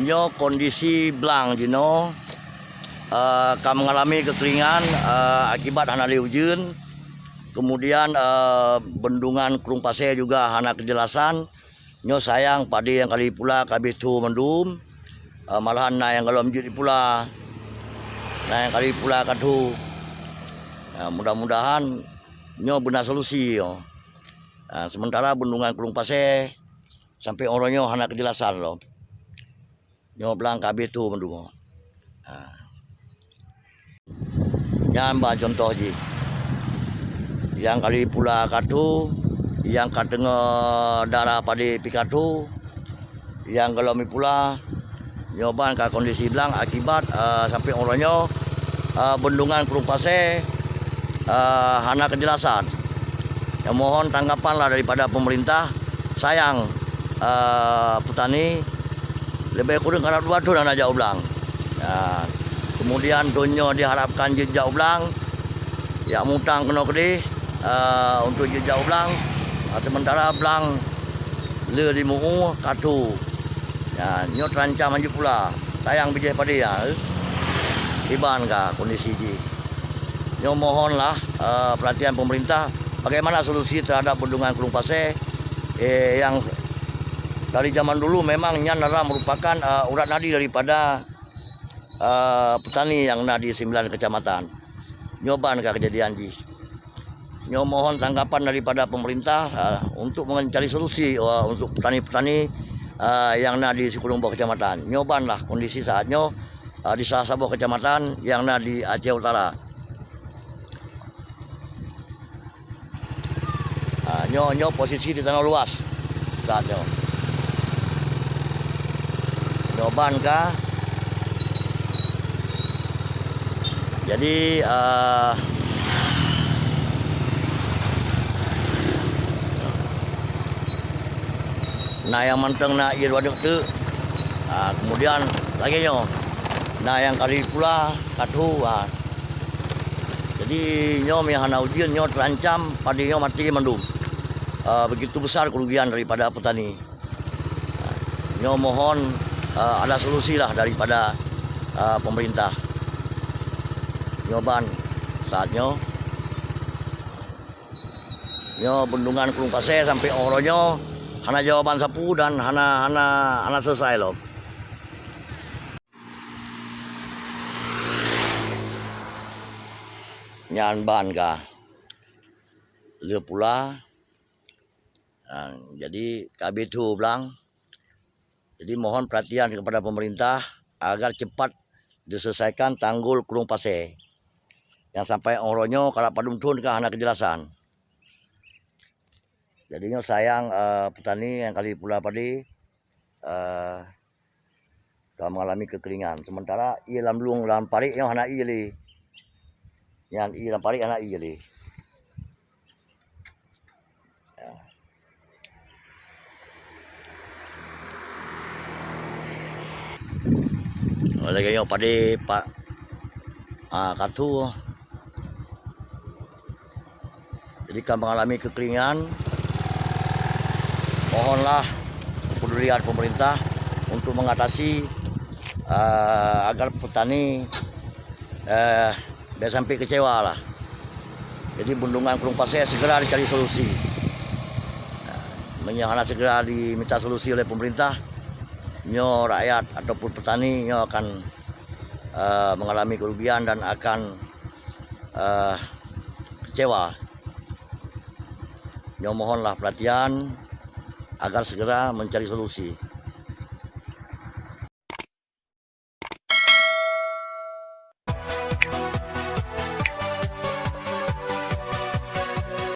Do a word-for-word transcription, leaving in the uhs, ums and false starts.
Nyoe kondisi blang jinoe, eh, ka mengalami kekeringan, eh, akibat hana lé ujeuen. Kemudian, eh, bendungan Krueng Pasè juga hana keujelasan. Nyoe sayang, padé nyang ka lheueh pula ka abéh tho mandum. Eh, malahan na nyang gohlom jeuet jipula. Na nyang ka lheueh pula ka tho. Eh, mudah-mudahan nyoe beuna solusi nyoe. Eh, sementara bendungan Krueng Pasè sampai uroe nyoe hana keujelasan lom. Nyoe blang ka abéh tho mandum. Ha. Nyan ban contoh jih. Nyang ka lheueh pula ka tho, nyang ka teungoh dara padé pih ka tho, nyang gohlom pula. Nyoe ban ka kondisi blang akibat, eh, sampai uroe nyoe, eh, bendungan Krueng Pasè, eh, hana keujelasan. Nyoe mohon tanggapan lah daripada pemerintah. Sayang, eh, petani leubeh kureueng karab dua thon hana jak u blang. Ya, kemudian thon nyoe diharapkan jeuet jak u blang, jak mutang keunoe keudeh, eh, untuk jeuet jak u blang. Ah, sementara blang le di meu ka tho. Ya, nyoe terancam hanjeuet pula. Sayang bijéh padé ya, eh. Iban ka kondisi jih. Nyoe mohonlah, eh, perhatian pemerintah bagaimana solusi terhadap bendungan Krueng Pasè, eh, yang dari zaman dulu memang nyan adalah merupakan, eh, urat nadi daripada, eh, petani yang na di sembilan kecamatan. Nyoe ban ka kejadian jih. Nyoe mohon tanggapan daripada pemerintah, eh, untuk mencari solusi, eh, untuk petani-petani, eh, yang na di sikureueng boh kecamatan. Nyoe ban lah kondisi saat nyoe, eh, di salah saboh kecamatan yang na di Aceh Utara. Ah, nyoe, nyoe posisi di Tanoh Luas saat nyoe. Nyoe ban ka. Jadi, ah, na nyang mantong na ié dua deuk teuk. Ah, kemudian lagèe nyoe, na nyang ka lheueh pula ka tho, ah. Jadi, nyoe meunyo hana ujeuen, nyoe terancam padé nyoe maté mandum. Eh, begitu besar kerugian daripada petani. Nyoe mohon, eh, ada solusi lah daripada, eh, pemerintah. Nyoe ban saat nyoe. Nyoe bendungan Krueng Pasè sampai uroe nyoe hana jawaban sapeue dan hana, hana, hana selesai lom. Nyan ban ka. Le pula. Ha, jadi ka abéh tho blang. Jadi mohon perhatian kepada pemerintah agar cepat diselesaikan tanggul Krueng Pasè. Nyang sampai uroe nyoe karab padum thon ka hana keujelasan. Jadi nyoe sayang, eh, petani nyang ka lheueh pula padé, eh, ka mengalami kekeringan. Sementara ié lam lueng lam parék nyoe hana ié lé. Nyan ié lam parék hana ié lé. Ya. Lagèe nyoe padé, Pak. Ah, ka tho. Jadi ka mengalami kekeringan. Mohonlah kepedulian pemerintah untuk mengatasi, eh, agar petani, eh, bèk sampai kecewa lah. Jadi bendungan Krueng Pasè segera dicari solusi. Nah, meunyo hana segera diminta solusi oleh pemerintah, nyoe rakyat ataupun petani nyoe akan, eh, mengalami kerugian dan akan, eh, kecewa. Nyoe mohonlah perhatian agar segera mencari solusi.